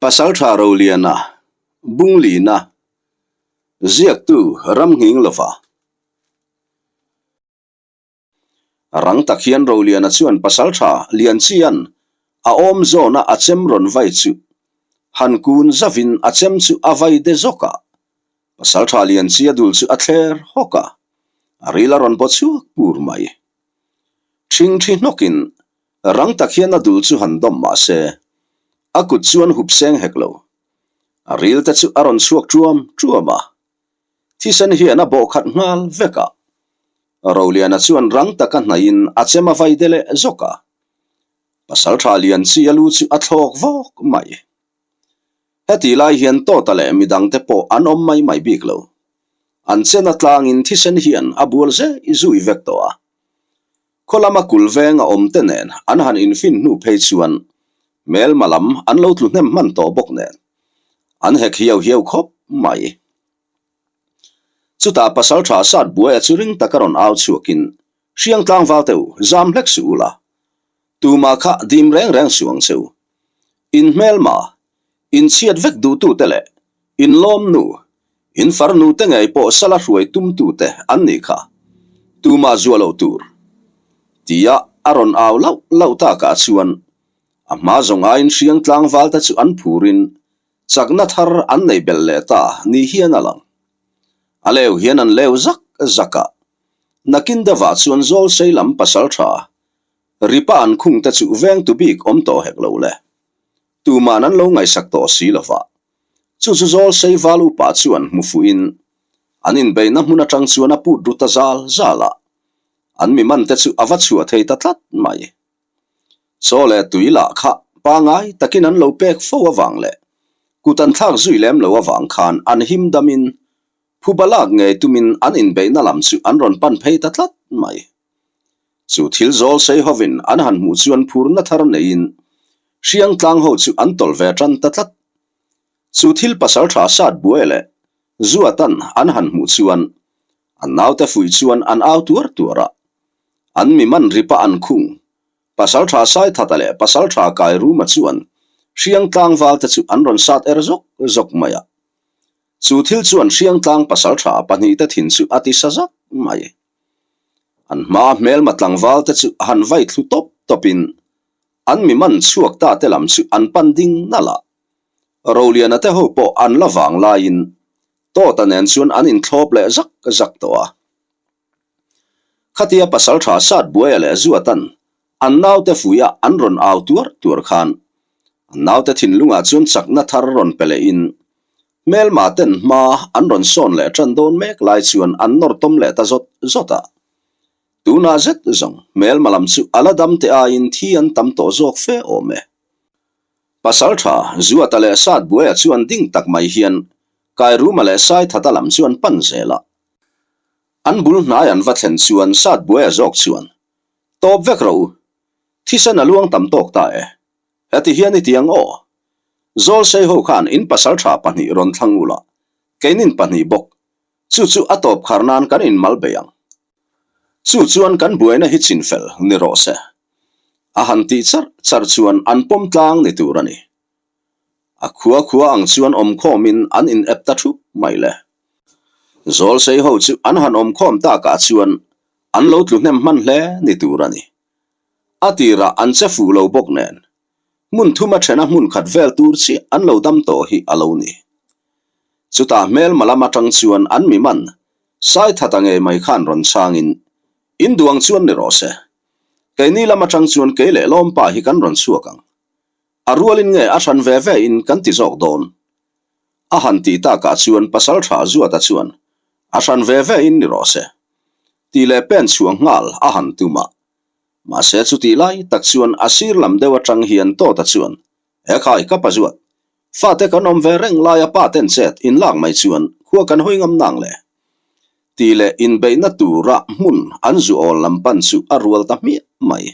Pasaltha Roliana, Bunglina, Ziaktu Ramnghing Lova. Rang tak hian Roliana chuan Pasaltha Lianchian a awm zawna a chem rawn vai chu han kun zavin a chem chu a vai de zawk a. Pasaltha Lianchia dul chu a thler hawk a, a ril a rawn baw chhuak pur mai. Thingthi hnawkin Rang tak hian a dul chu han dawm mah se, a kut chuan hup seng hek lo. A ril te chu a rawn chhuak ṭuam ṭuam a, thisen hian a bawh khat nghal vek a. Roliana chuan rang taka hnaihin a chem a vai de leh zawk a, Pasalṭha Lianchi a lu chu a thlawk vawk mai. Heti lai hian Tawta leh midangte pawh an awm mai mai bik lo. An chen atlangin thisen hian a bual zeh zui vek tawh a. Khaw lama kul veng a awm te nen an han infin hnu phei chuan hmelma lam an lo tlu hnem hman tawh bawk nen an hek hiau hiau khawp mai. Chutah Pasaltha Sat Buaia chu ring taka rawn au chhuakin Hriang tlangval teu zam hlek suh ula, tumah kha dim reng reng suh ang che u. In hmelma Inchhiat vek duhtute leh inlawmnu, infarnute ngei pawh sala hruai tumtute an nih kha, tumah zuah loh tur. Tia a rawn au lauh lauh takah chuan a hma zawng aiin hriang tlangvalte chu an phurin chakna thar an nei belh leh ta ni hian a lang. A leu hian an leu zak zak a, nakin deuhah chuan Zawlsei lam pasaltha Ripa an khungte chu vengtu bik awm tawh hek lo le. Tuman an lo ngaihsak tawh si lo va. Chu chu zawl sei val upa chuan hmu fuhin an inbeihna hmun atang chuan a put ru ta zal zal a, an mi man te chu a va chhuah thei ta tlat mai. Chaw leh tui lah kha pangai takin an lo pek fo avang leh kut an thlak zui lem lo avang khan an him damin phuba lak ngei tumin an inbeihna lam chu an rawn pan phei ta tlat mai. Chu thil zawl sei hovin an han hmuh chuan phurna thar neiin Hriang tlang ho chu an tawlh ve tan ta tlat. Chu thil pasal tha sat buai leh Zuatan an han hmuh chuan an naute fuih chuan an au tuar tuar a. An mi man ripa an khung pasal tha Saithata leh pasal tha Kairuma chuan Hriang tlangval te chu an rawn sat er zawk zawk mai a. Chu thil chuan Hriang tlang pasal tha pahnihte thin chu a ti sa zak mai. An hmaa hmelma tlangval te chu han vai thlu tawp tawpin an mi man chhuak ta te lam chu an pan ding nalh a. Roliana te ho pawh an la vang laiin Tawta nen chuan an inthlawp leh zak zak tawh a. Khatia pasaltha sat buaia leh Zuatan an naute fuia an rawn au tuar tuar khan an naute thinlungah chuan chakna thar rawn pe lehin Hmelma ten hma an rawn sawn leh tan dawn mek lai chuan an nawr tawm leh ta zawt zawt a. Tunah zet zawng hmelma lam chu a la dam te aiin thi an tam tawh zawk fe awm e. Pasaltha Zuata leh Satbuaia chuan ding tak mai hian Kairuma leh Saithata lam chu an pan zel a. An bul hnai an va thlen chuan Satbuaia zawk chuan, Tawp vek rawh u, thisen a luang tam tawk ta e. Heti hian i ti ang aw. Zawlsei ho khan in pasal tha pahnih rawn thlang ula, keinin pahnih bawk. Chu chu a tawp khar nan kan inmal bei ang. Chu chuan kan buaina hi chinfel ni rawh se. A han tih char char chuan an pawm tlang ni tur a ni. A khua khua ang chuan awmkhawmin an in ep ta thup mai le. Zawlsei ho chu an han awmkhawm takah chuan an lo tlu hnem hman hle ni tur a ni. A tirah an che fuh lo bawk nen, hmun thuma thena hmun khat vel tur chiah an lo dam tawh hi a lo ni. Chutah hmelma lam atang chuan an mi man, Saithata ngei mai khan rawn chhangin, In duang chuan ni rawh se. Keini lam atang chuan kei leh Lawmpa hi kan rawn chhuak ang. A rualin nge a hran ve ve in kan ti zawk dawn? A han tih takah chuan Pasaltha Zuata chuan, A hran ve ve in ni rawh se. Tih leh pen chhuah nghal a han tum a. Mahse chutih lai tak chuan a sir lam deuh atang hian Tawta chuan, He khai ka pa zuat, fate kan awm ve reng laia pa ten chet in lak mai chuan khua kan hawi ngam nang le. Tih leh inbeihna tura hmun an zu awl lam pan chu a rual ta hmiah mai.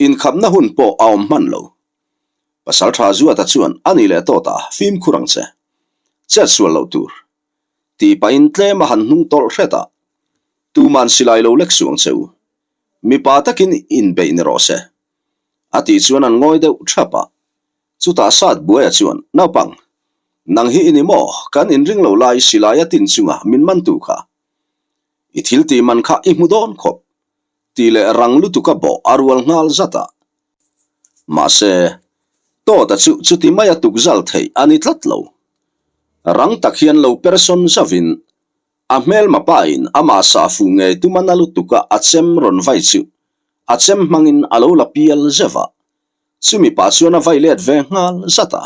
Inkhapna hun pawh a awm hman lo. Pasaltha Zuata chuan a ni leh Tawta fimkhur ang che. Chet sual loh tur. Tih pahin tlem a han hnung tawlh hret a, Tuman silai lo lek suang che u. Mipa takin inbeih ni rawh se. A tih chuan an ngawi deuh thap a. Chutah Satbuaia chuan, Naupang, nang hi i ni maw? Kan inring lo lai silaia tin chunga min mantu kha. I thil tih man kha i hmu dawn khawp, tih leh rang lutuka bawh a rual nghal zat a. Mahse, Tawta chu chuti maia tukzal theih a ni tlat lo. Rang tak hian lo person zavin a hmelma pain amah sah fuh ngei tuma na lutuka a chem rawn vai chu a chem hmangin a lo la pial zeuh a, chumi pah chuan a vai let ve nghal zat a.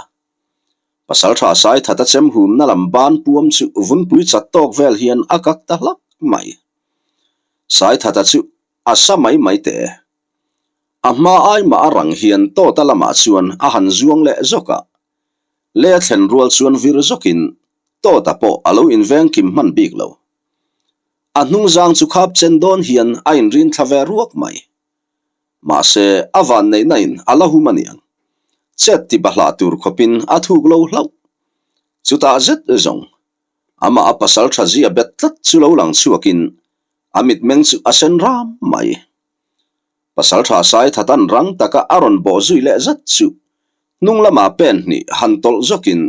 Pasalṭha Saithata chem humna lam ban puam chu vunpui chat tawk vel hian a kak ta hlak mai. Saithata chu a sa mai mai teh e. A hma ai mah a rang hian Tawta lamah chuan a han zuang leh zawk a. Le a thlen rual chuan vir zawkin Tawta pawh a lo inveng kim hman bik lo. A hnungzang chu khap chen dawn hian a inrin thla ve ruak mai. Mahse, a vanneihna in a la hum a niang. Chet ti bahlah tur khawpin a thuk lo hlauh. Chutah zet zawng, amah a pasal tha zia bet tlat chu lo lang chhuakin a mitmeng chu a sen ram mai. Pasal tha Saithatan rang taka a rawn bawh zui leh zat chu hnung lamah pen hnih han tawlh zawkin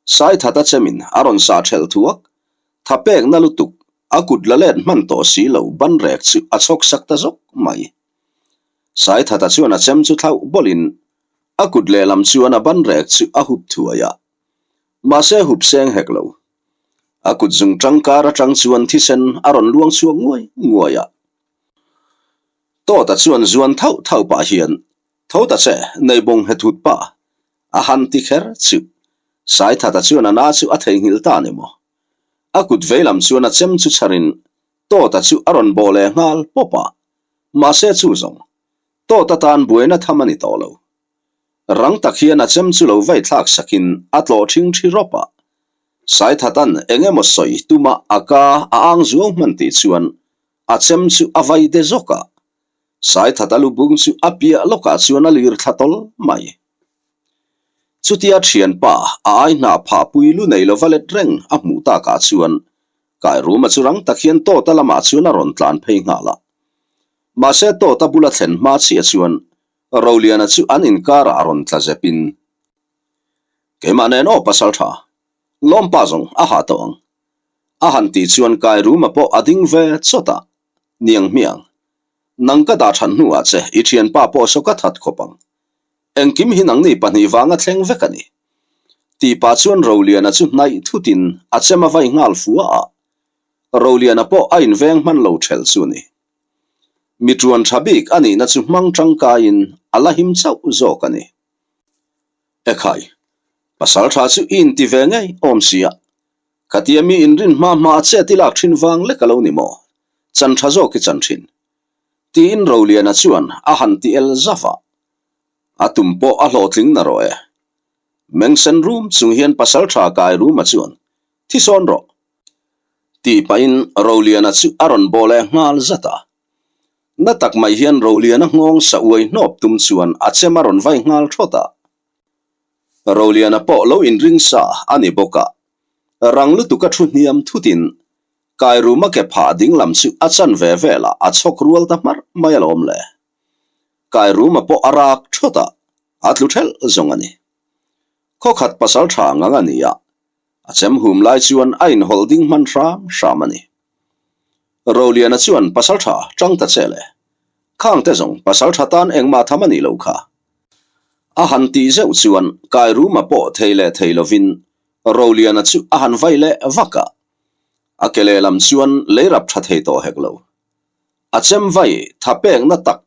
Saithata chemin a rawn sah thelh thuak, tha pekna lutuk a kut la let hman tawh si lo ban rek chu a chhawk sak ta zawk mai. Saithata chuan a chem chu thlauh bawlhin a kut lehlam chuan a ban rek chu a hup thuai a, mahse hup seng hek lo. A kut zung tangkar atang chuan thisen a rawn luang chhuak nguai nguai a. Tawta chuan zuan thauh thauh pah hian, Tho ta che, neibawng he thut pa, a han ti kher chu. Saithata chuan a na chu a theihnghilh ta ni maw? A kut veilam chuan a chem chu chharin Tawta chu a rawn bawh leh nghal pawp a. Mahse chu zawng, Tawta tan buaina tham a ni tawh lo. Rang tak hian a chem chu lo vai thlak sakin a tlawh ṭhing ṭhi rawp a. Saithatan eng emaw sawi tuma a ka a ang zuau hman tih chuan a chem chu a vai de zawk a. Saithata lubung chu a piah lawkah chuan a lir thla tawl mai. Chutia ṭhianpa a ai hnah phah pui lu nei lova let reng a hmuh takah chuan Kairuma chu rang tak hian Tawta lamah chuan a rawn tlan phei nghal a. Mahse Tawta bula thlen hma chiah chuan Roliana chu an inkarah a rawn tla zepin, Keimah nen aw pasal tha, lawmpa zawng a ha tawh ang. A han tih chuan Kairuma pawh a ding ve chawt a, Niang hmiang, nang ka dah that hnuah che i thianpa pawh saw ka that khawp ang. Engkim hi nangni pahnih vanga thleng vek a ni. Tih pah chuan Roliana chu hnaih thutin a chem a vai nghal fua a, Roliana pawh a inveng hman lo thelh chu a ni. Mi tuan tha bik a nihna chu hmang tangkaiin a la him chauh zawk a ni. Ekhai, pasal tha chu i inti ve ngei awm sia. Khatia mi inrin hma hma a chet i lak thin vang lek a lo ni maw? Chan tha zawk i chan thin. Tiin Roliana chuan a han ti el zauh a. A tum pawh a hlawhtling na rawh e. Mengsen rum chung hian pasal tha kai ruma chuan, Thi sawn rawh. Tih pahin Roliana chu a rawn baw leh nghal zat a. Na tak mai hian Roliana nghawng sa uai hnawp tum chuan a chem a rawn vai nghal thawt a. Roliana pawh lo inring sa a ni bawk a, rang lutuk a thu hniam thutin Kairuma ke phah ding lam chu a chan ve velah a chhawk rual ta hmarh mai alawm le. Kairuma pawh a rak thawt a, a tlu thelh zawng a ni. Khawkhat pasal tha ngang a ni a, A chem hum lai chuan a inhawlh ding hman hram hram a ni. Roliana chuan pasal tha tang ta che le. Khang te zawng pasal tha tan engmah tham a nih loh kha. A han tih zeuh chuan Kairuma pawh thei leh thei lovin Roliana chu a han vai leh vak a. A ke lehlam chuan lei rap tha thei tawh hek lo. A chem vai tha pekna tak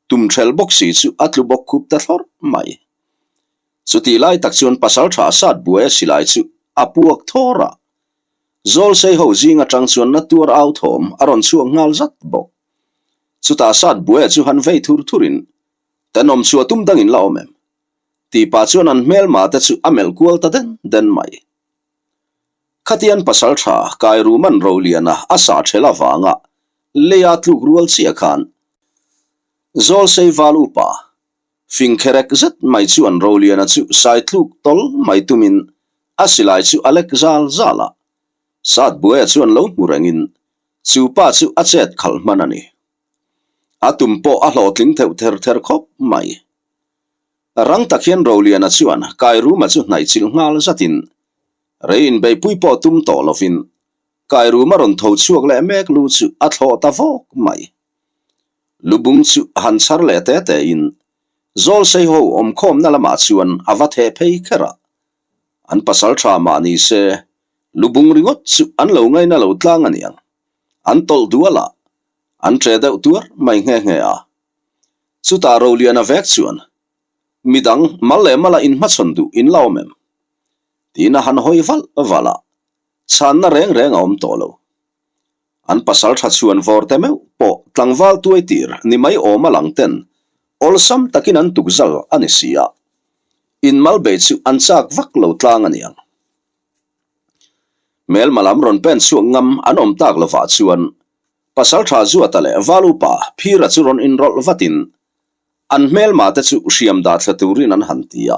tum thelh bawk si chu a tlu bawk khup ta thlawrh mai. Chutih lai tak chuan pasal tha sat buai a silai chu a puak thawr a. Zawlsei ho zing atang chuan na tuar au thawm a rawn chhuak nghal zat bawk. Chutah sat buaia chu han vei thur thurin, Tenawm chhuah tum dangin la awm em? Tih pah chuan an hmelma te chu a melh kual ta den den mai. Khatian pasal tha Kairuman Roliana a sah ṭhel avanga leia tluk rual chiah khan Zawlsei val upa Fing kherek zet mai chuan Roliana chu sai tluk tawl mai tumin a silai chu a lek zal zal a. Satbuaia chuan lo hmu rengin chu pa chu a chet khalh hman a ni. A tum pawh a hlawhtling theuh ther ther khawp mai. Rang tak hian Roliana chuan Kairuma chu hnaih chilh nghal zatin rei inbeihpui pawh tum tawh lovin Kairuma rawn tho chhuak leh mek lu chu a thlawh ta vawk mai. Lubung chu han chhar leh te te in Zawlsei ho awmkhawmna lamah chuan a va theh phei kher a. An pasal tha mah ni se lubung ringawt chu an lo ngaina lo tlang a niang. An tawlh dual a, an ṭe deuh tuar mai nghe nghe a. Chutah Roliana vek chuan, Midang mal leh mala inhmachhawn duh in la awm em? Tiin a han hawi valh valh a, chhanna reng reng a awm tawh lo. An pasal tha chhuan vawr te meuh pawh tlangval tuai tir ni mai awm a lang ten awlsam takin an tukzal a ni si a, inmal bei chu an chak vak lo tlang a niang. Hmelma lam rawn pen chhuak ngam an awm tak lovah chuan Pasalṭha Zuata leh Valupa Phira chu rawn inrawlh vatin an hmelma te chu hriam dah thla turin an han ti a.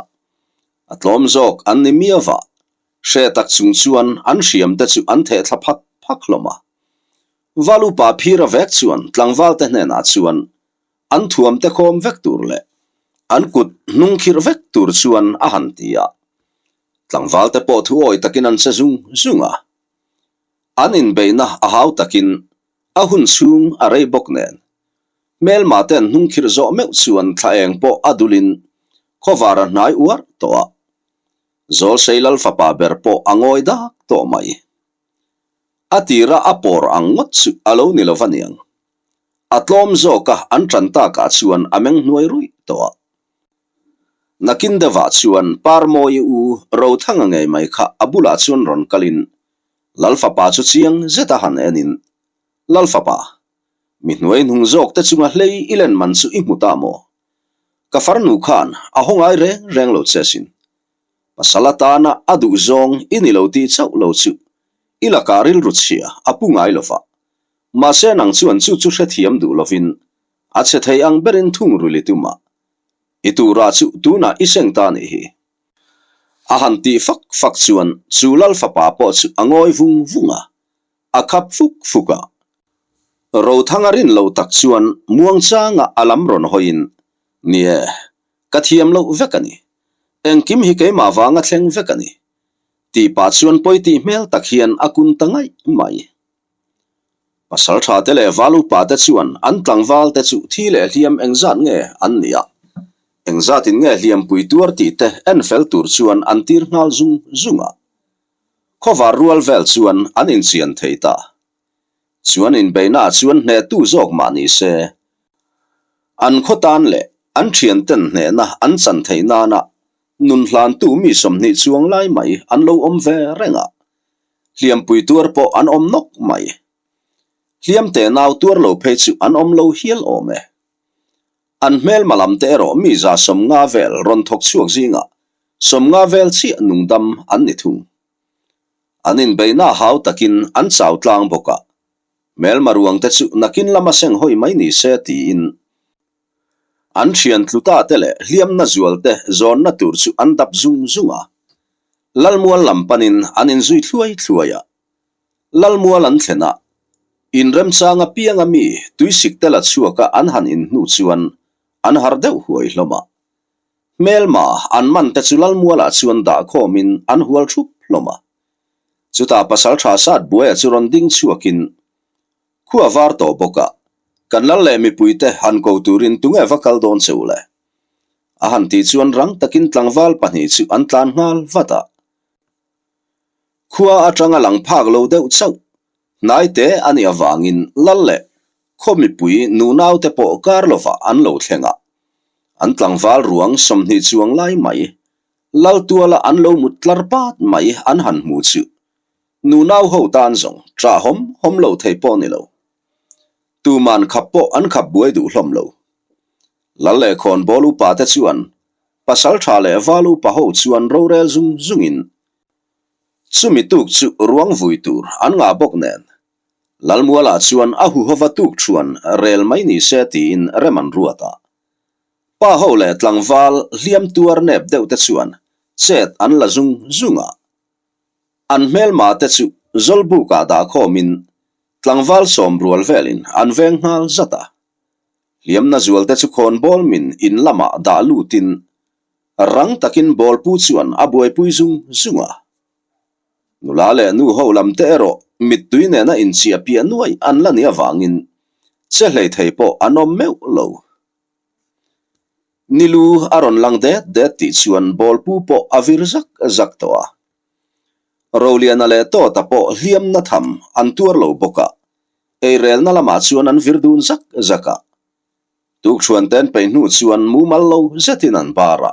A tlawm zawk an ni miau va, hre tak chung chuan an hriam te chu an theh thla phak phak hlawm a. Valupa Phira vek chuan tlangval te hnenah chuan an thuam te khawm vek tur leh an kut hnung khirh vek tur chuan a han ti a. Tlangval te pawh thu awi takin an che zung zung a. An inbeihna a hau takin a hun chhung a rei bawk nen. Hmelma te an hnung khirh zawh meuh chuan thla eng pawh a dulin khawvar a hnai uar tawh a. Zawlsei lal fapa ber pawh a ngawi dak tawh mai. A tira a pawr ang ngawt chu a lo ni lo va niang. A tlawm zawka an ṭan takah chuan a meng hnuai ruih tawh a. Nakin deuhah chuan Parmawi u Rothanga ngei mai kha a bulah chuan rawn kalin Lalfapa chu chiang zeta han enin, Lalfapa, mi hnuai hnung zawk te chunga hlei i len man chu i hmu ta maw? Ka farnu khan a haw ngai reng reng lo che sin. Pasal atana a duh zawng i ni lo tih chauh lo chu i lakah rilru chhia a pu ngai lo va. Mahse nang chuan chu chu hrethiam duh lovin a chhe thei ang berin thung ruli tumah I tura chu tunah i seng ta nih hi. A han tih fak fak chuan chu lal fapa pawh chu a ngawi vung vung a, a khap fuk fuk a. Rothanga rin lo tak chuan muangchanga a lam rawn hawiin, Ni e, ka thiam loh vek a ni. Engkim hi keimah vanga thleng vek a ni. Tih pah chuan pawi tih hmel tak hian a kun ta ngaih mai. Pasal tha te leh val upa te chuan an tlangval te chu thi leh hliam engzat nge an ni a, engzatin nge hliampui tuar tih te en fel tur chuan an tir nghal zung zung a. Khawvar rual vel chuan an inchian thei ta. Chuan inbeihnaah chuan hnehtu zawk mah ni se, an khaw tan leh an thianten hnehna an chan theih nana nun hlantu mi 20 chuang lai mai an lo awm ve reng a. Hliampui tuar pawh an awm nawk mai. Hliam teh nau tuar lo phei chu an awm lo hial awm e. An hmelma lam te erawh mi 150 vel rawn thawk chhuak zingah 50 vel chiah nungdam an ni thung. An inbeihna hau takin an chau tlang bawk a, hmelma ruang te chu nakin lama seng hawi mai ni se tiin An thian tluta te leh hliamna zual te zawnna tur chu an dap zung zung a. Lalmual lam panin an inzui thluai thluai a. Lalmual an thlen a, inremchang apianga mi tuisik te la chhuaka an han inhnu chuan an har deuh huai hlawm a. Hmelma an man te chu Lalmualah chuan dah khawmin an hual thup hlawm a. Chutah pasaltha sat buaia chu rawn ding chhuakin Khua var tawh bawk a, kan lal leh mipuite han ko turin tunge va kal dawn che u le? A han tih chuan rang takin tlangval pahnih chu an tlan nghal vat a. Khua atanga lang phak lo deuh chauh, hnai te a nih avangin lal leh khaw mipui nunau te pawh kar lovah an lo thleng a. An tlangval ruang 20 chuang lai mai, lal tuala an lo mut tlar pat mai an han hmu chu Nunau ho tan zawng ṭah hawm hawm lo thei pawh ni lo. Tuman khap pawh an khap buai duh hlawm lo. Lal leh khawnbawl upa te chuan pasal ṭha leh val upa ho chuan rorel zung zungin chumi tuk chu ruang vui tur an ngah bawk nen Lalmualah chuan a huhova tuk ṭhuan rel mai ni se tiin rem an ruat a. Pa ho leh tlangval hliam tuar nep deuh te chuan chet an la zung zung a. An hmelma te chu Zawlbukah dah khawmin tlangval sawm rual velin an veng nghal zat a. Hliamna zual te chu khawnbawl min in lamah dah lutin. Rang takin bawlpu chuan a buaipui zung zung a. Nula leh nu ho lam te erawh mittui nena inchiah piah nuai an la nih avangin che hlei thei pawh an awm meuh lo. Nilu a rawn lang det det tih chuan bawlpu pawh a vir zak zak tawh a. Roliana leh Tawta pawh hliamna tham an tuar lo bawk a, eirelna lamah chuan an vir dun zak zak a. Tukṭhuan ten peih hnu chuan mumal lo zetin an bar a.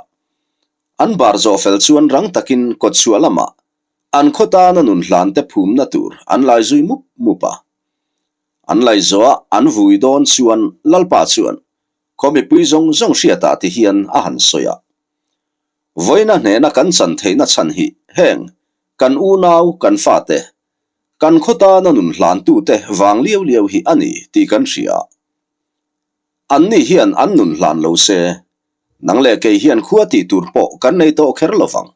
An bar zawh fel chuan rang takin kawtchhuah lamah an khaw tana nun hlante phumna tur an lai zui mup mup a. An lai zawh a an vui dawn chuan Lalpa chuan khaw mipui zawng zawng hriatah ti hian a han sawi a. Vawiina hnena kan chan theihna chhan hi heng kan unau kan fate kan khaw tana nun hlantute vang liau liau hi a ni tih kan hria. Anni hian an nun hlan lo se, nang leh kei hian khua tih tur pawh kan nei tawh kher lo vang.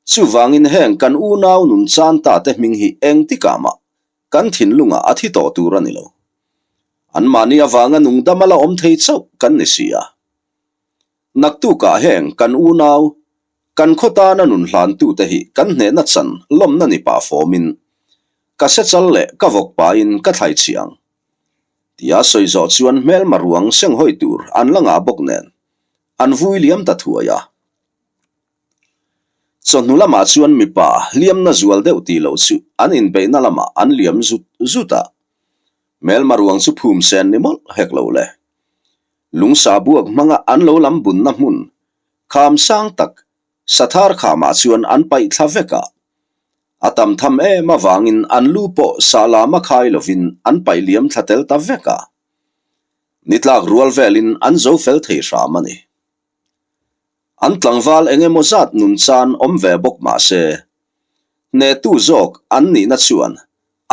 Chuvangin heng kan unau nun chan ta te hming hi engtikah mah kan thinlungah a thi tawh tur a ni lo. Anmahni avanga nungdam a la awm thei chauh kan ni si a. Naktukah heng kan unau, kan khaw tana nun hlantute hi kan hnehna chan lawmna ni pah fawmin ka sechal leh ka vawk pahin ka thlai chhi ang. Tia sawi zawh chuan hmelma ruang senghawi tur an la ngah bawk nen an vui liam ta thuai a. Chawhnu lamah chuan mipa hliamna zual deuh tih loh chu an inbeihna lamah an liam zut zut a. Hmelma ruang chu phum sen ni mawlh hek lo le. Lungsa buak hmanga an lo lam bunna hmun kham sang tak Sathar khamah chuan an paih thla vek a. A tam tham em avangin an lu pawh sah lama khai lovin an paih liam thla tel ta vek a. Ni tlak rual velin an zo fel thei hram a ni. An tlangval eng emaw zat nun chan awm ve bawk mah se, hnehtu zawk an nihna chuan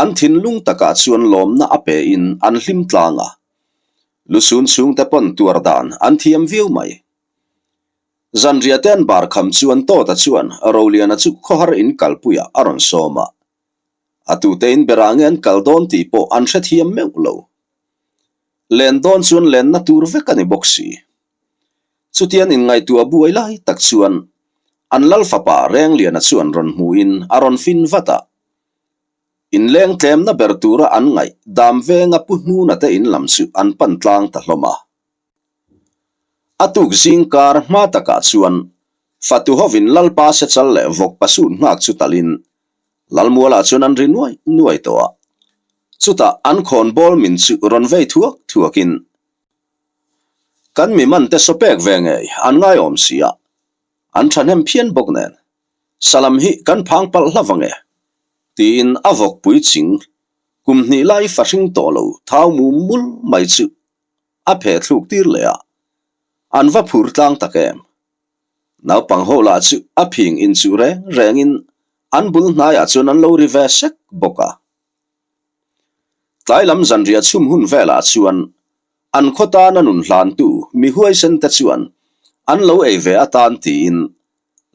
an thinlung takah chuan lawmna a pein an hlim tlang a. Lusun chhungte pawn tuar dan an thiam viau mai. Zanriah te an bar kham chuan Tawta chuan Roliana chu khawhar in kalpuiah a rawn sawm a. A tute in berah nge an kal dawn tih pawh an hrethiam meuh lo. Len dawn chuan lenna tur vek a ni bawk si. Chutian inngaihtuah buai lai tak chuan an lal fapa Rengliana chuan rawn hmuhin a rawn fin vat a. Inleng tlemna ber tura an ngaih dam venga Pu Hnuna te in lam chu an pan tlang ta hlawm a. A tuk zing kar hma takah chuan fatu hovin Lalpa sechal leh vawk pasut nghak chu talin Lalmualah chuan an ri nuai nuai tawh a. Chutah an khawn bawl min chu rawn vei thuak thuakin Kan mi man te saw pek ve ngei an ngaiawm si a, an thahnem phian bawk nen salam hi kan phang palh hla vang e tiin a vawkpui ching kum hnih lai fahring tawh lo thau mum mul mai chu a phe thluk tir leh a, an va phur tlang tak em? Naupang ho lah chu a phing inchuh reng rengin an bul hnaiah chuan an lo ri ve sek bawk a. Tlai lam zanriah chhum hun velah chuan an khaw tana nun hlantu mi huaisen te chuan an lo ei ve atan tiin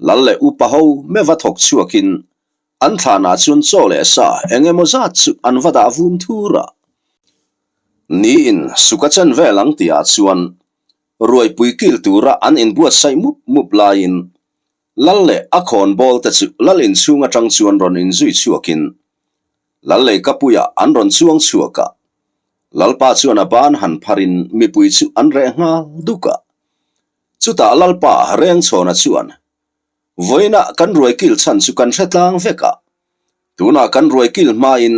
Lal leh upa ho meva thawk chhuakin An thlanah chuan chaw leh sa eng emaw zat chu an va dah vum thur a. Niin suk a chen vel ang tihah chuan ruaipui kil tura an inbuatsaih mup mup laiin Lal leh a khawn bawl te chu Lal inchhung atang chuan rawn inzui chhuakin Lal leikapuiah an rawn chuang chhuak a. Lalpa chuan a ban han pharin mipui chu an reh nghal duk a. Chutah Lalpa Rengchhawna chuan Vawiinah kan ruai kil chhan chu kan hre tlang vek a, tunah kan ruai kil hmain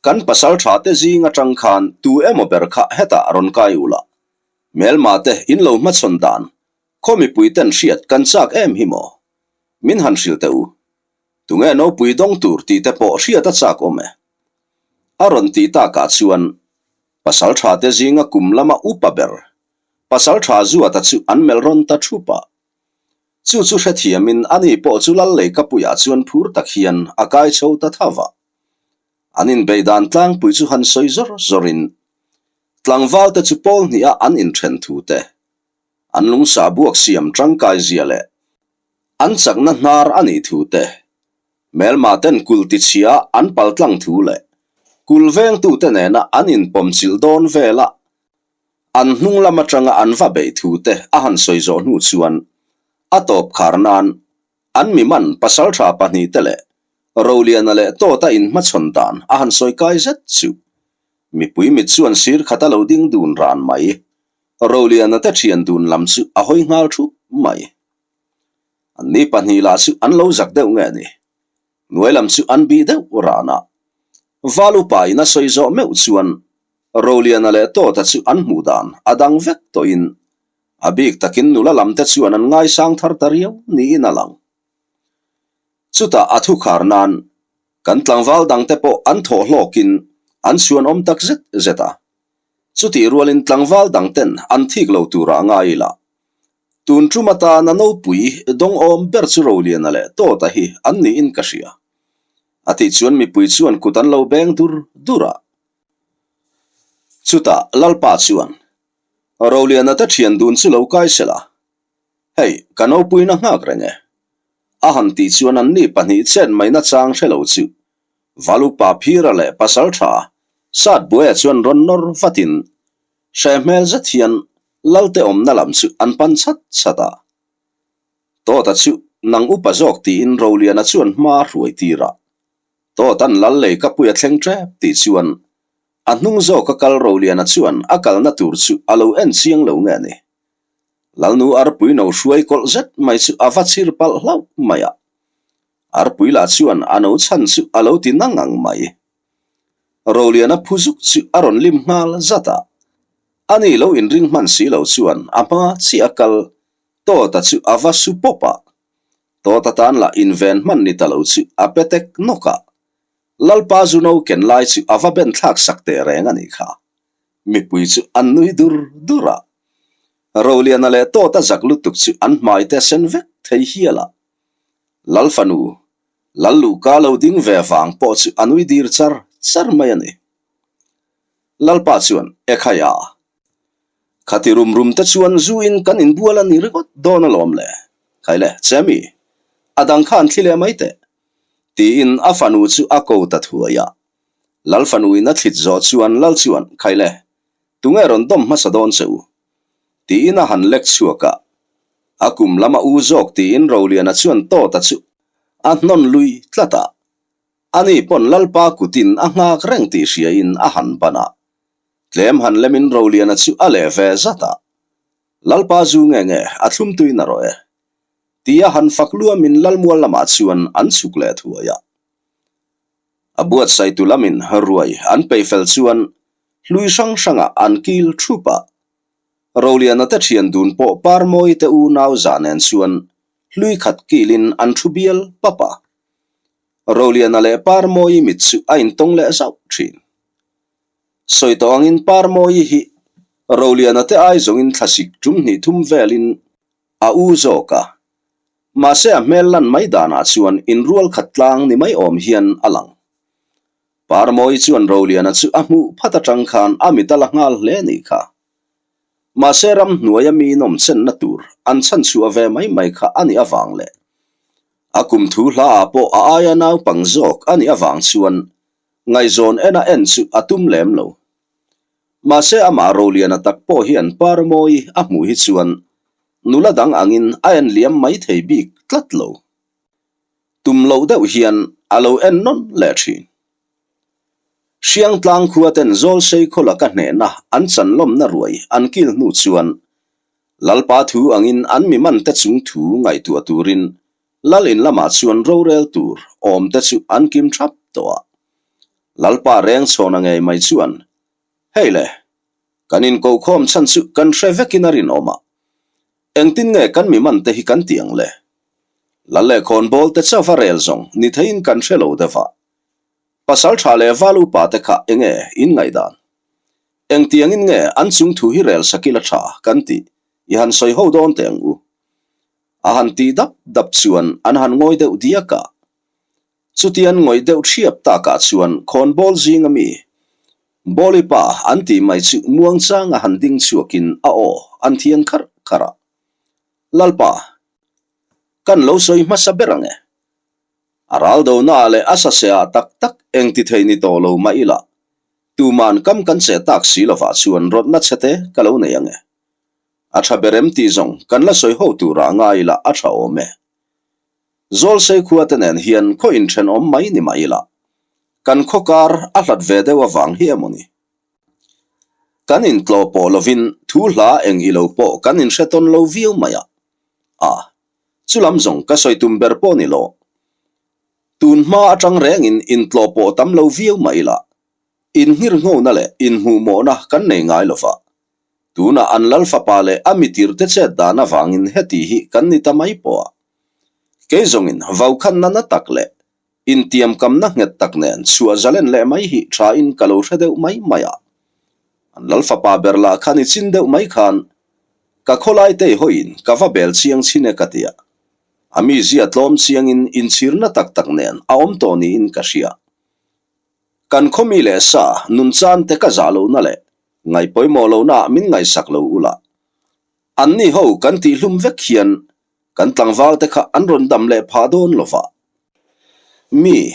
kan pasal tha te zing atang khan tu emaw ber kha hetah rawn kai u la, hmelma te in lo hmachhawn dan khaw mipui ten hriat kan chak em hi maw? Min han hrilh teh u, tunge nopui dawng tur tih te pawh hriat a chak awm e. A rawn tih takah chuan pasal tha te zinga kum lama upa ber pasal tha Zuata chu an melh rawn ta thup a. Chu chu hrethiamin ani pawh chu lal leikapuiah chuan phur tak hian a kai chho ta tha va. An inbeih dan tlangpui chu han sawi zawr zawrin tlangvalte chu pawl hniha an inthen thu te, an lungsa buak siam tangkai zia leh an chakna hnar a nih thu te, hmelma ten kul tichhia an paltlang thu leh kul vengtute nena an inpawmchilh dawn vela An hnung lam atanga an va beih thu te a han sawi zawh hnu chuan. A tawp khar nan an mi man pasaltha pahnihte leh Roliana leh Tawta inhmachhawn dan a han sawi kai zet chu mipui mit chuan sir khat a lo ding dun ran mai. Roliana te thian dun lam chu a hawi nghal thup mai. Anni pahnih lah chu an lo zak deuh nge ni? Hnuai lam chu an bih deuh ran a. Val upa in a sawi zawh meuh chuan Roliana leh Tawta chu an hmuh dan a dang vek tawhin a bik takin nula lam te chuan an ngaisang thar ta riau niin a lang. Chutah a thu khar nan kan tlangval dang te pawh an thawh hlawkin an chhuan awm tak zet zet a. Chutih rualin tlangval dang ten an thik lo turah ngai ila Tun tum atana nopui dawngawm ber chu Roliana leh Tawta hi an niin ka hria. A tih chuan mipui chuan kut an lo beng dur dur a. Chutah Lalpa chuan, Roliana te thian dun chu lo kai sela, hei ka nopuina nghak reng e. A han tih chuan anni pahnih chet mai nachang hre lo chu Valupa Phira leh Pasaltha Satbuaia chuan rawn nawr vatin Hre hmel zet hian Lalte awmna lam chu an pan chat chat a. Tawta chu nang upa zawk tiin Roliana chuan hma a hruai tir a. Tawta'n Lal lei ka pui a thleng tep tih chuan a hnung zawka kal Roliana chuan a kalna tur chu a lo en chiang lo nge ni. Lalnu arpui no hruai kawlh zet mai chu a va chhir palh hlauh mai a. Arpui lah chuan a no chhan chu a lo ti nang ang mai. Roliana phu zuk chu a rawn lim nghal zat a, ani lo inring hman si lo chuan a hma chiah a kal Tawta chu a va su pawp a, Tawta tan lah inven hman ni ta lo chu a pe tek nawk a, Lalpa Zuno ken lai chu a va ben thlak sak teh reng a nih kha. Mipui chu an nui dur dur a, Roliana leh Tawta zak lutuk chu an hmai te sen vek thei hial a, Lal fanu Lal Luhka lo ding ve vang pawh chu a nui dir char char mai a ni. Lalpa chuan, Ekhaya, khati rum rum te chuan zu in kan inbual a ni ringawt dawn alawm le, khai le, Chemi, a dang khan thli leh mai teh, tiin a fanu chu a ko ta thuai a. Lal fanu in a thlit zawh chuan Lal chuan, Khai le, tunge rawn dawm hmasa dawn che u? Tiin a han lek chhuak a. A kum lam a u zawk tiin Roliana chuan Tawta chu a hnawn lui tlat a. Ani pawn Lalpa kutin a nghak reng tih hriain a han ban a. Tlem han lemin Roliana chu a leh ve zat a. Lalpa zu nge nge a thlum tui na rawh e. Tia han fak luamin Lalmual lamah chuan an chhuk leh thuai a. A buatsaitu lamin ruai an peih fel chuan hlui hrang hrangah an kil thup a. Roliana te thian dun pawh Parmawi te unau zah nen chuan hlui khat kilin an thu bial pap a. Roliana leh Parmawi mit chu a intawng leh zauh thin. Sawi tawh angin Parmawi hi Roliana te ai zawngin thlasik tum hnih thum velin a u zawk a. Mahse a hmel lan mai danah chuan inrual khat tlang ni mai awm hian a lang. Parmawi chuan Roliana chu a hmuh phat atang khan a mit a la nghal hle nih kha. Mahse ramhnuaia mi nawm chenna tur an chhan chhuah ve mai mai kha a nih avang leh a kum thu hla ah pawh a aia naupang zawk a nih avang chuan ngaihzawn en a en chu a tum lem lo. Mahse amah Roliana tak pawh hian Parmawi a hmuh hi chuan nula dang angin a en liam mai thei bik tlat lo. Tum loh deuh hian a lo en nawn leh thin. Hriangtlang khua ten Zawlsei khaw laka hnehna an chanlawmna ruai an kil hnu chuan Lalpa thu angin an mi man te chung thu ngaihtuah turin Lal in lamah chuan rorel tur awm te chu an kim thap tawh a. Lalpa reng chhawna ngei mai chuan, Hei le, kan inkokhawm chhan chu kan hre vekin a rinawm a, engtin nge kan mi man te hi kan tih ang le? Lal leh khawnbawl te chauh a rel zawng ni theiin kan hre lo deuh a. Pasal tha leh val upa te kha enge in ngaihdan? Engtiangin nge an chung thu hi rel sakil a tha kan tih i han sawi ho dawn teh ang u. A han tih dap dap chuan an han ngawi deuh diak a. Chutian ngawih deuh thiap takah chuan khawnbawl zing ami Bawli pa an tih mai chu muangchanga han ding chhuakin a aw an thian kharh kharh a. Lalpa, kan lo sawi hmasa ber ang e. A ral donaah leh a saseah tak tak eng ti thei ni tawh lo mah ila, tuman kam kan che tak si lovah chuan rawtna chhete ka lo nei ang e. A tha ber em tih zawng kan la sawi ho turah ngai ila a tha awm e. Zawlsei khua te nen hian khaw inthenawm mai ni mah ila, kan khaw kar a hlat ve deuh avang hi emaw ni? Kan intlawh pawh lovin thu hla eng ilo pawh kan inhre tawn lo viau mai a. A, chulam zawng ka sawi tum ber pawh ni lo. Tun hma atang rengin intlawh pawh tam lo viau mah ila, inngirnghona leh inhmuhmawhna kan nei ngai lova. Tunah an lal fapa leh a mitirte chet dan avangin heti hi kan ni ta mai pawh a. Kei zawngin vaukhanna na tak leh intiamkamna nghet tak nen chhuah zalen leh mai hi thain ka lo hre deuh mai mai a. An lal fapa ber lah khan i chin deuh mai khan ka khawlai tei hawiin ka va bel chiang chin e ka ti a. A mizia tlawm chiangin inchhirna tak tak nen a awm tawh niin ka hria. Kan khawmi leh sa nun chan te ka zah lohna leh ngaih pawimawh lohna ah min ngaihsak lo ula. Anni ho kan tihhlum vek hian kan tlangval te kha an rawn dam leh phah dawn lo va. Mi,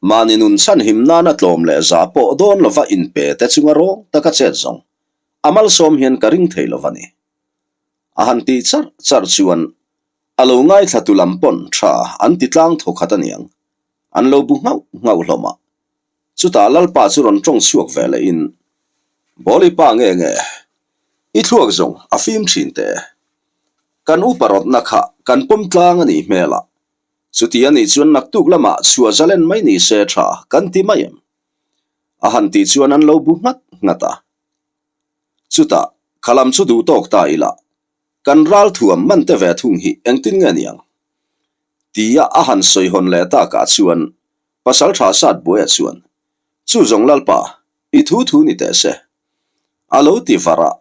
mahni nun chhanhim nana tlawm leh zah pawh dawn lova inpe te chunga rawng taka chet zawng a malsawm hian ka ring thei lo va ni. A han tih char char chuan a lo ngaithla tu lam pawn tha an ti tlang thawkhat aniang. An lo bu nghauh nghauh hlawm a. Chutah Lalpa chu rawn tawng chhuak ve leh in, Bawli pa nge nge, i thluak zawng a fim thin teh e. Kan upa rawtna kha kan pawm tlang a nih hmel a, chuti a nih chuan naktuk lamah chhuah zalen mai ni se tha kan ti mai em? A han tih chuan an lo bu nghat nghat a. Chutah kha lam chu duh tawk ta ila, kan ral thuam man te ve thung hi engtin nge niang? Tia a han sawi hawn leh takah chuan Pasal tha sat buaia chuan, Chu zawng Lalpa, i thu thu ni teh se. A lo ti var a.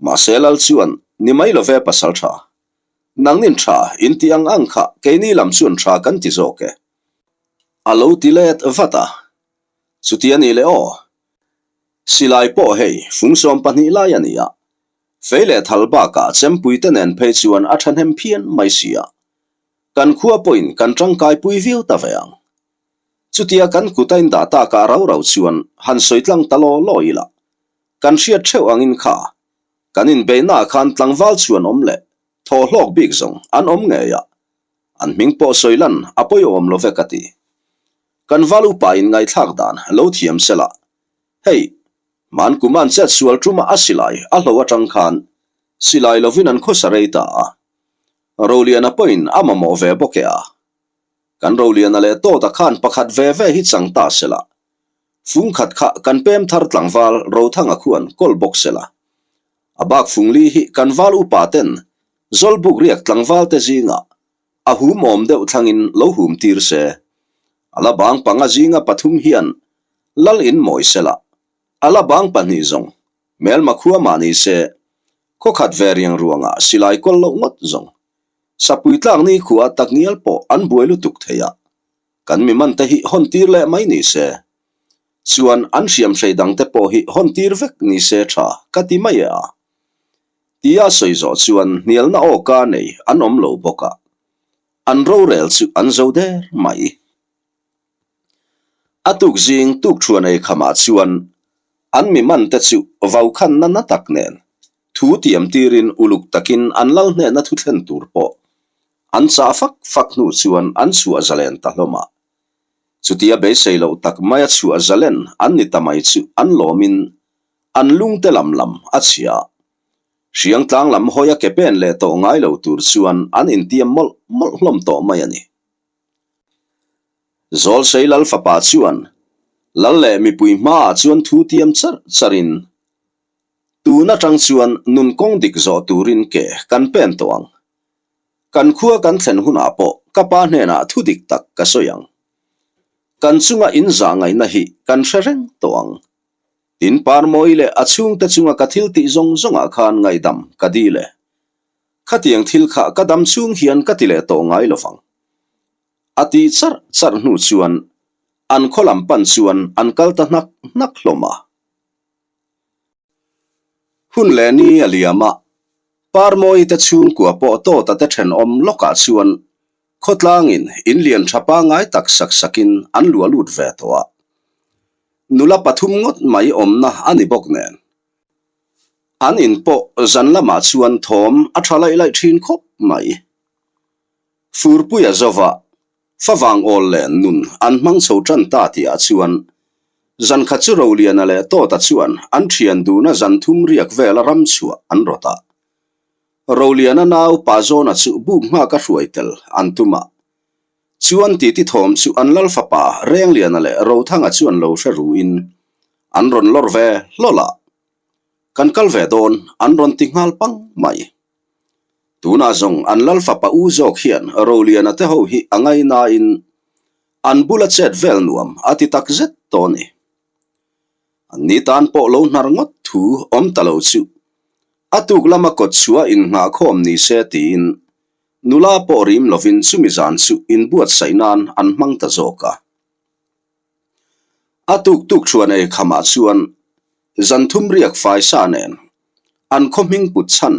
Mahse Lal chuan, Ni mai lo ve Pasal tha. Nangnin tha in ti ang ang kha keini lam chuan tha kan ti zawk e. A lo ti let vat a. Chuti a nih leh aw. Silai pawh hei fung 12 lai a ni a. Fei leh thal bakah chempui te nen phei chuan a thahnem phian mai si a. Kan khua pawhin kan tangkai pui viau ta ve ang. Chutia kan kut a indah takah rau rau chuan han sawi tlang ta law law ila, kan hriat theuh angin kha kan inbeihnaah khan tlangval chuan awm leh thaw hlawk bik zawng an awm ngei a, an hming pawh sawi lan a pawihawm lo ve ka ti. Kan val upa in ngaihthlak dan lo thiam sela, hei, Mankuma'n chet sual tuma a silai a hlo atang khan silai lovin an khawsa rei ta a. Roliana pawhin a mamawh ve bawk e a. Kan Roliana leh Tawta khan pakhat ve ve hi chang ta sela. Fung khat kha kan pem thar tlangval Rothanga khuan kawl bawk sela. A bak fung li hi kan val upa ten Zawlbuk riak tlangval te zingah a hum awm deuh thlangin lo hum tir se. A la bang panga zinga pathum hian Lal in mawi sela. A la bang pahnih zawng hmelma khua mah ni se Khawkhat ve riang ruangah silai kawl loh ngawt zawng. Sapui tlak ni khua tak ngial pawh an buai lutuk thei a, kan mi man te hi hawn tir leh mai ni se. Chuan an hriam hrei dang te pawh hi hawn tir vek ni se tha ka ti mai e a. Tia sawi zawh chuan hnialna awka nei an awm lo bawk a, an rorel chu an zo der mai. A tuk zing tuk thuan ei khamah chuan an mi man te chu vaukhanna na tak nen thu tiam tirin uluk takin an lal hnehna thu thlen tur pawh an chah fak fak hnu chuan an chhuah zalen ta hlawm a. Chutia beisei loh tak maia chhuah zalen an ni ta mai chu an lawmin an lungte lam lam a chhia a. Hriangtlang lam hawia ke pen leh tawh ngai lo tur chuan an intiam mawlh mawlh hlawm tawh mai a ni. Zawlsei Lal fapa chuan Lal leh mipui hmaah chuan thu tiam char charin, Tun atang chuan nun kawng dik zawh turin ke kan pen tawh ang. Kan khua kan thlen hunah pawh ka pa hnenah thu dik tak ka sawi ang. Kan chunga inzah ngaihna hi kan hre reng tawh ang. Tin Parmawi leh a chhungte chunga ka thil tih zawng zawngah khan ngaihdam ka dil e. Khatiang thil kha ka dam chhung hian ka ti leh tawh ngai lo vang. A ti charh charh hnu chuan an khaw lam pan chuan an kal ta hnak hnak hlawm a. Hun leh ni a liam a, Parmawi te chhungkua pawh Tawta te thenawm lawkah chuan khawtlangin in lian tha pangngai tak sak sakin an luah lut ve tawh a. Nula pathum ngawt mai awmna a ni bawk nen. An in pawh zan lamah chuan thawm a tha laih laih thin khawp mai. Furpuia zova favang awl leh nun an hmang chho tan ta tihah chuan zan khat chu Roliana leh Tawta chuan an thian duna zan thum riak vela ram chhuah an rawt a. Roliana nau pa Zawna chu buk nghak a hruai tel an tum a. Chuan titi thawm chu an lal fapa Rengliana leh Rothanga chuan lo hre ruin an rawn lawr ve hlawl a. Kan kal ve dawn an rawn ti nghal pang mai. Tunah zawng an lal fapa u zawk hian Roliana te ho hi a ngainain an bula chet vel nuam a ti tak zet tawh a ni. An ni tan pawh lo hnar ngawt thu awm ta lo chu a tuk lama kawt chhuah innghahkhawm ni se tiin nula pawh rim lovin chumi zan chu inbuatsaih nan an hmang ta zawk a. A tuk tuk thuan ei khamah chuan zan thum riak fai sa nen an khaw hming put chhan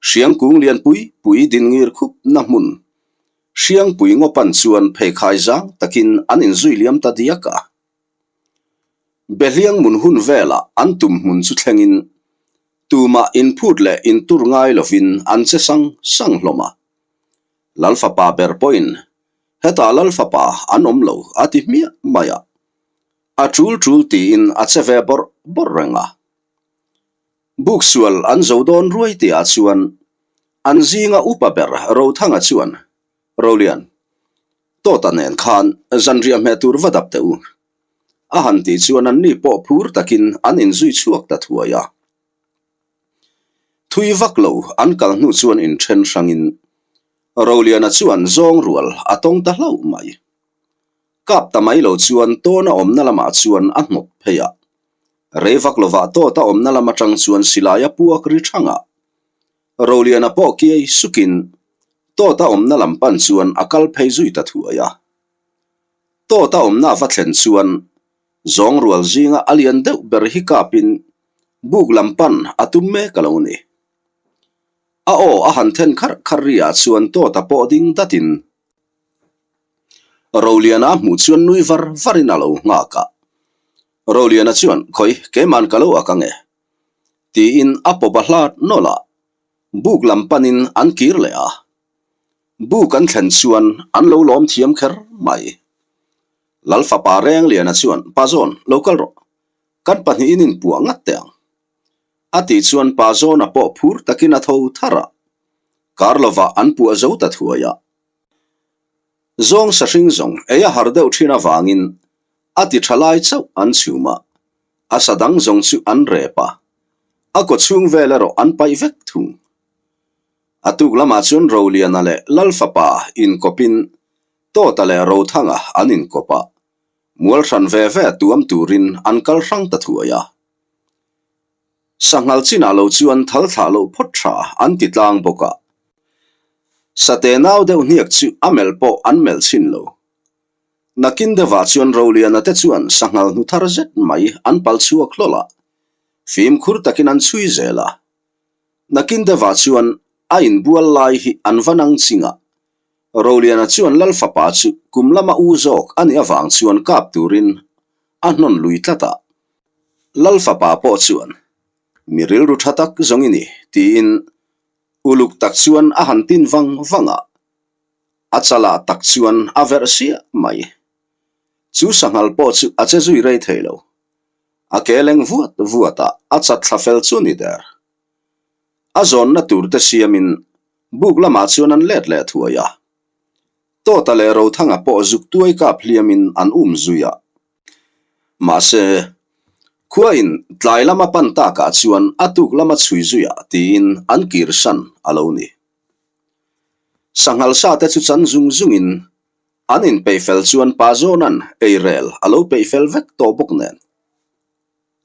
Hriangkung lianpui pui din ngir khup na hmun Hriangpui ngawpan chuan pheikhai zang takin an inzui liam ta diak a. Behliang mun hun velah an tum hmun chu thlengin tumah inphut leh intur ngai lovin an che sang sang hlawm a. Lalfapa ber pawhin hetah Lalfapa an awm lo a ti hmiah mai a, a tul tul tiin a che ve bawrh bawrh reng a. Buk sual an zo dawn ruai tihah chuan an zinga upa ber Rothanga chuan, Rolian, Tawta nen khan zanriah hmeh tur va dap teh u. A han tih chuan anni pawh phur takin an inzui chhuak ta thuai a. Thui vak lo an kal hnu chuan inthen hrangin Roliana chuan zawng rual a tawng ta hlauh mai. Kap ta mai lo chuan tawna awmna lamah chuan a hnawt phei a. Rei vak lovah tawta awmna lam atang chuan silai a puak ri thang a. Roliana pawh kiai sukin tawta awmna lam pan chuan a kal phei zui ta thuai a. Tawta awmna va thlen chuan Zawng rual zinga a lian deuh ber hi kapin buk lam pan a tum mek a lo ni. A aw a han then kharh kharh ri ah chuan tawta pawh ding datin Roliana a hmuh chuan nui var varin a lo nghak a. Roliana chuan, Khawi, keiman ka lo ak ange. Tiin a pawp a hlat nawlh a, buk lam panin an kir leh a. Buk an thlen chuan an lo lawm thiam kher mai. Lal fapa Rengliana chuan, Pa Zawn, lo kal rawh. Kan pahnihin inpuah ngat teh ang. A tih chuan Pa Zawna pawh phur takin a tho thar a. Kar lovah an puah zo ta thuai a. Zawng sahring zawng ei a har deuh thin avangin a ti tha lai chauh an chhum a, a sa dang zawng chu an rep a, a kaw chhung vel erawh an paih vek thung. A tuk lamah chuan Roliana leh Lal fapa inkawpin Tawta leh Rothanga an inkawp a, mual hran ve ve tuam turin an kal hrang ta thuai a. Sanghal chinah lo chuan thal thlah loh phawt tha an ti tlang bawk a. Sate nau deuh hniak chu a melh pawh an melh chhin lo. Nakin deuhah chuan Roliana te chuan sanghal hnu thar zet mai an pal chhuak hlawl a, fimkhur takin an chhui zel a. Nakin deuhah chuan a inbual lai hi an va nang ching a, Roliana chuan Lal fapa chu kum lama u zawk a nih avang chuan kap turin a hnawn lui tlat a. Lal fapa pawh chuan, Mi rilru tha tak zawng i ni, tiin uluk tak chuan a han tin vang vang a. A chalah tak chuan a verh siah mai. Chu sanghal pawh chu a che zui rei thei lo. A ke leng vuat vuat a, a chat thla fel chu ni der. A zawnna tur te siamin buk lamah chuan an let leh thuai a. Tawta leh Rothanga pawh zuk tuai kap hliamin an um zui a. Mahse, khuain tlai lama pan takah chuan a tuk lama chhui zuiah tiin an kirsan a lo ni. Sanghal sa te chu chan zung zungin an inpeih fel chuan Pa Zawna'n eirel a lo peih fel vek tawh bawk nen.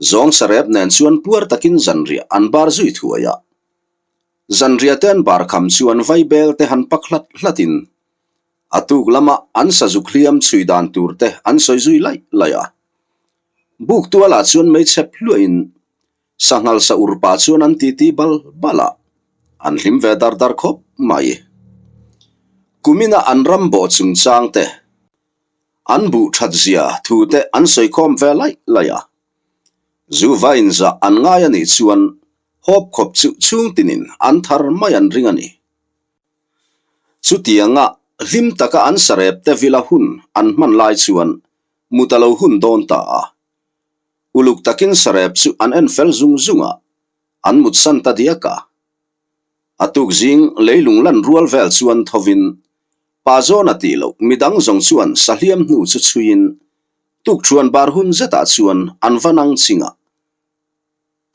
Zawng sarep nen chuan puar takin zanriah an bar zui thuai a. Zanriah te an bar kham chuan vaibel te han pak hlat hlatin a tuk lama an sazuk hliam chhui dan tur te an sawi zui laih laih a. Buk tualah chuan meichhep hluahin sanghal sa ur pah chuan an titi bal bal a, an hlim ve dar dar khawp mai. Kumina an ram bawh chungchang te, an buh that zia thu te an sawi khawm ve laih laih a. Zu va inzah an ngai a nih chuan. Hawp khawp chu chhungtinin an thar mai an ring a ni. Chutianga hlim taka an sarep te vila hun an hman lai chuan mut a lo hun dawn ta a. Uluk takin sarep chu an en fel zung zung a, an mutsan ta diak a. A tuk zing leilung lan rual vel chuan thovin pa zawn a tih loh midang zawng chuan sahliam hnu chu chhuiin tukṭhuan bar hun zetah chuan an va nang ching a.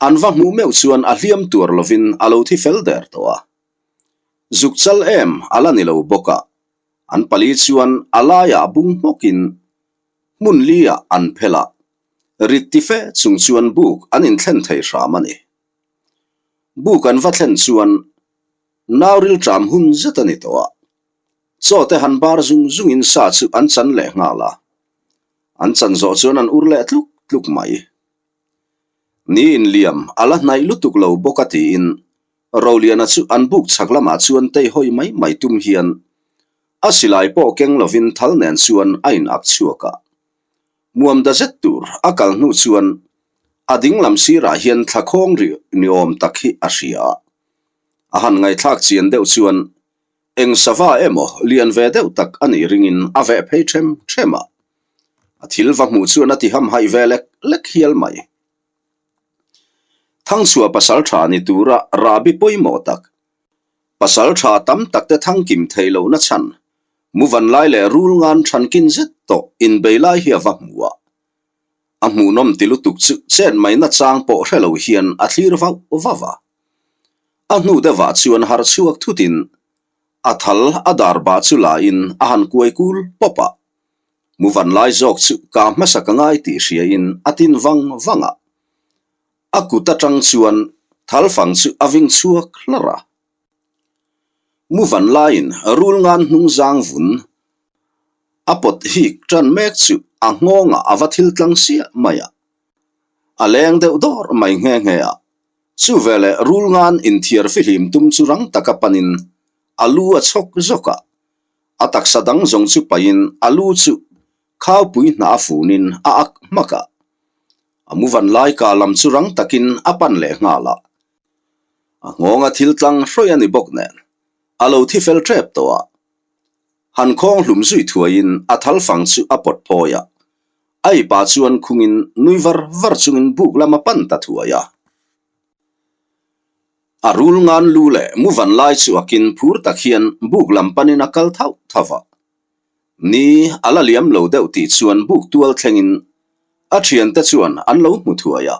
An va hmuh meuh chuan a hliam tuar lovin a lo thi fel der tawh a. Zuk chal em a la ni lo bawk a, an pali chuan a laiah bung hmawkin hmun liah an phel a, rit ti fe chung chuan buk an inthlen thei hram a ni. Buk an va thlen chuan nau rilṭam hun zet a ni tawh a, chaw te han bar zung zungin sa chu an chan leh nghal a, an chan zawh chuan an ur leh tluk tluk mai. Ni inliam a la hnaih lutuk lo bawk a tiin Roliana chu an buk chhak lamah chuan tei hawi mai mai tum hian a silai pawh keng lovin thal nen chuan a in ak chhuak a. Muam da zet tur a kal hnu chuan a ding lam sirah hian thla khawng rih ni awm tak hi a hria a. A han ngaihthlak chian deuh chuan Eng sava emaw lian ve deuh tak a nih ringin a veh phei ṭhem ṭhem a, a thil va hmuh chuan a ti hamhaih ve lek lek hial mai. Thangchhuah pasal ṭha ni tura rahbi pawimawh tak, pasal ṭha tam takte thangkim theih lohna chhan, muvan lai leh rul ngan ṭhankin zet tawh inbei lai hi a va hmu a. A hmuhnawm ti lutuk chu chet mai nachang pawh hre lo hian a thlir vauh vauh a. A hnu deuhah chuan harh chhuak thutin a thal a dar bah chu lain a han kuai kul pawp a. Muvan lai zawk chu ka hmasa ka ngai tih hriain a tin vang vang a. A kut atang chuan thal fang chu a ving chhuak hlarh a. Muvan laiin rul ngan hnung zang vun a pawt hik tan mek chu a nghawngah a va thil tlang siah mai a. A leng deuh dawr mai nghe nghe a. Chu veleh rul ngan inthiar fihlim tum chu rang taka panin a lu a chhawk zawk a, a taksa dang zawng chu pahin a lu chu khaupui hna a funin a ak hmak a. A muvan lai ka lam chu rang takin a pan leh nghal a. A nghawnga thil tlang hrawih a ni bawk nen a lo thi fel tep tawh a. Han khawng hlum zui thuaiin a thal fang chu a pawt phawi a, a ipa chuan khungin nui var var chungin buk lam a pan ta thuai a. A rul ngan lu leh mu van lai chu a kin phur tak hian buk lam panin a kal thauh thauh a. Ni a la liam lo deuh tih chuan buk tual thlengin a thiante chuan an lo hmu thuai a.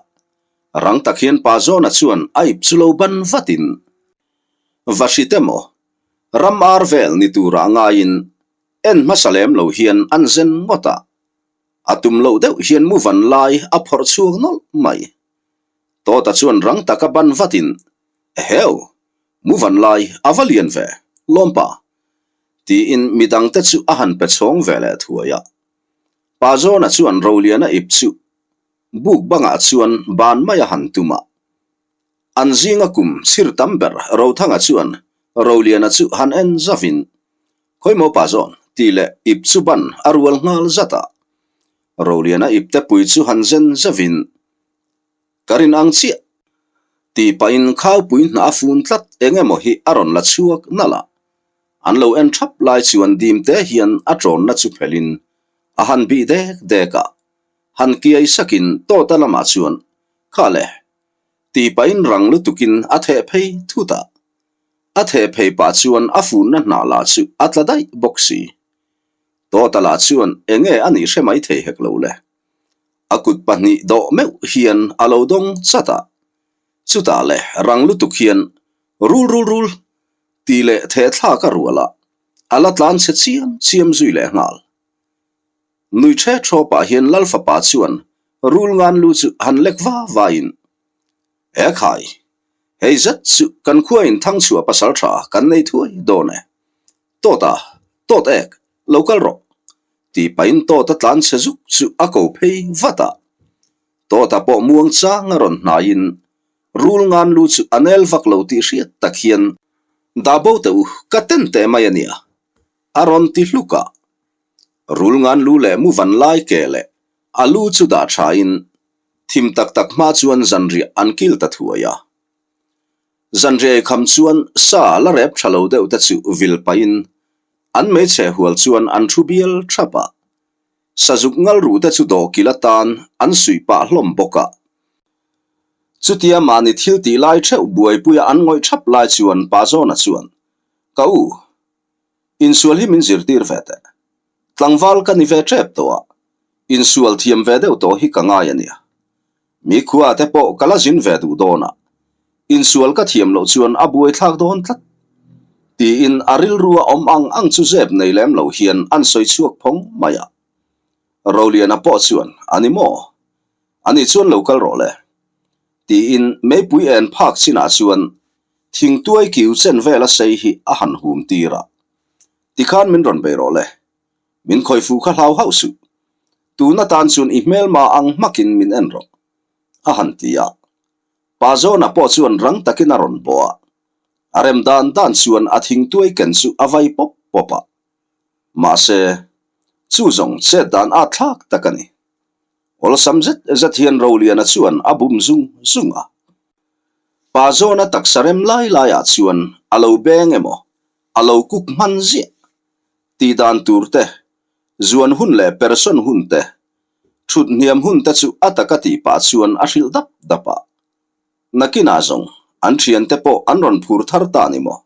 Rang tak hian pa Zawna chuan a ip chu lo ban vatin, Va hrit emaw? Ram ar vel ni turah ngaiin en hmasa lem lo hian an zen ngawt a, a tum loh deuh hian mu van lai a phawrh chhuak nawlh mai. Tawta chuan rang taka ban vatin, Eheu, mu van lai a va lian ve, lawmpa, tiin midangte chu a han pe chhawng ve leh thuai a. Pa Zawna chuan Roliana ip chu buk bangah chuan ban mai a han tum a. An zinga kum chhir tam ber Rothanga chuan Roliana chu han en zavin, Khawimaw pa zawn? tih leh ip chu ban a rual nghal zat a. Roliana ipte pui chu han zen zavin, Ka rin ang chiah! tih pahin khaupui hna a fun tlat eng emaw hi a rawn la chhuak nalh a. An lo en thap lai chuan dimte hian a tawnna chu phelhin a han bih dek dek a. Han kiai sakin tawta lamah chuan, Kha le, Tih pahin rang lutukin a theh phei thut a, a theh phei pah chuan a funna hnah lah chu a tla daih bawk si. Tawta lah chuan enge a nih hre mai thei hek lo le. A kut pahnih dawh meuh hian a lo dawng chat a, chutah le rang lutuk hian rul rul rul tih leh theh thlak a rual a, a la tlan chhe chiam chiam zui leh nghal. Nui ṭhe ṭhaw pah hian Lal fapa chuan rul ngan lu chu han lek va vain, E khai, hei zet chu kan khuain thangchhuah pasal ṭha kan nei thuai dawn e. Tawt a, tawt ek, lo kal rawh, tih pahin tawt a tlan chhe zuk chu a ko phei vat a. Tawta pawh muang chang a rawn hnaiin rul ngan lu chu a nel vak lo tih hriat tak hian, Dah bo teh u, ka ten teh mai a nia, a rawn ti hluk a. Rul ngan lu leh mu van lai ke leh a lu chu dah thain thim tak tak hma chuan zanriah an kil ta thuai a. Zanriai kham chuan sa la rep tha lo deuh te chu vil pahin an hmeichhe hual chuan an thu bial thap a. Sazuk ngal ruh te chu dawhkil atan an suih pah hlawm bawk a. Chutia mahni thil tih lai theuh buaipuia an ngawih thap lai chuan Pa Zawna chuan, Ka u, insual hi min zirtir ve teh. Tlangval ka ni ve tep tawh a, insual thiam ve deuh tawh hi ka ngai a nia. Mi khua te pawh ka la zin ve duh dawn a, insual ka thiam loh chuan a buaithlak dawn tlat. Tiin a rilru a awm ang ang chu zep nei lem lo hian an sawi chhuak phawng mai a. Roliana pawh chuan, A ni maw? Ani chuan lo kal rawh le. Tiin meipui en phak chinah chuan thingtuai kiu chen vel a sei hi a han hum tir a. Tikhan min rawn bei rawh le. Min khawifu kha hlau hauh suh. Tun atan chuan i hmelma ang hmakin min en rawh, a han ti a. Pa Zawna pawh chuan rang takin a rawn bawh a. A rem dan dan chuan a thingtuai ken chu a vai pawp pawp a. Mahse, chu zawng chet dan at thlak tak a ni. Awlsam zet zet hian Roliana chuan a bum zung zung a. Pa Zawna taksa rem lai laiah chuan a lo beng emaw, a lo kuk hman ziah. Tih dan tur te, zuan hun leh person hun te, thut hniam hun te chu a taka tih pah chuan a hrilh dap dap a. Nakinah zawng an thiante pawh an rawn phur thar ta ni maw?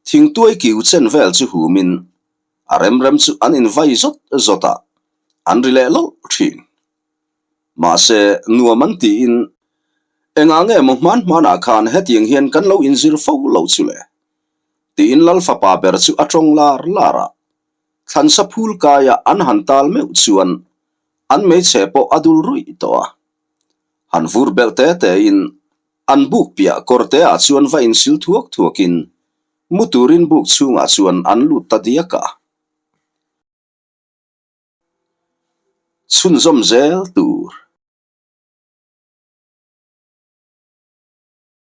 Thingtuai kiu chen vel chu humin a rem rem chu an invai zawt zawt a, an ri leh lawlh thin. Mahse, nuam an tiin, Engah nge maw hman hmanah khan hetiang hian kan lo inzir fo lo chu le? Tiin Lal fapa ber chu a tawng lar lar a. Thlansa phul kaia an han tal meuh chuan an hmeichhe pawh a dul ruih tawh a. Han vur belh te tein an buk piah kawr te ah chuan va insil thuak thuakin mu turin buk chhungah chuan an lut ta diak a. Chhunzawm zel tur.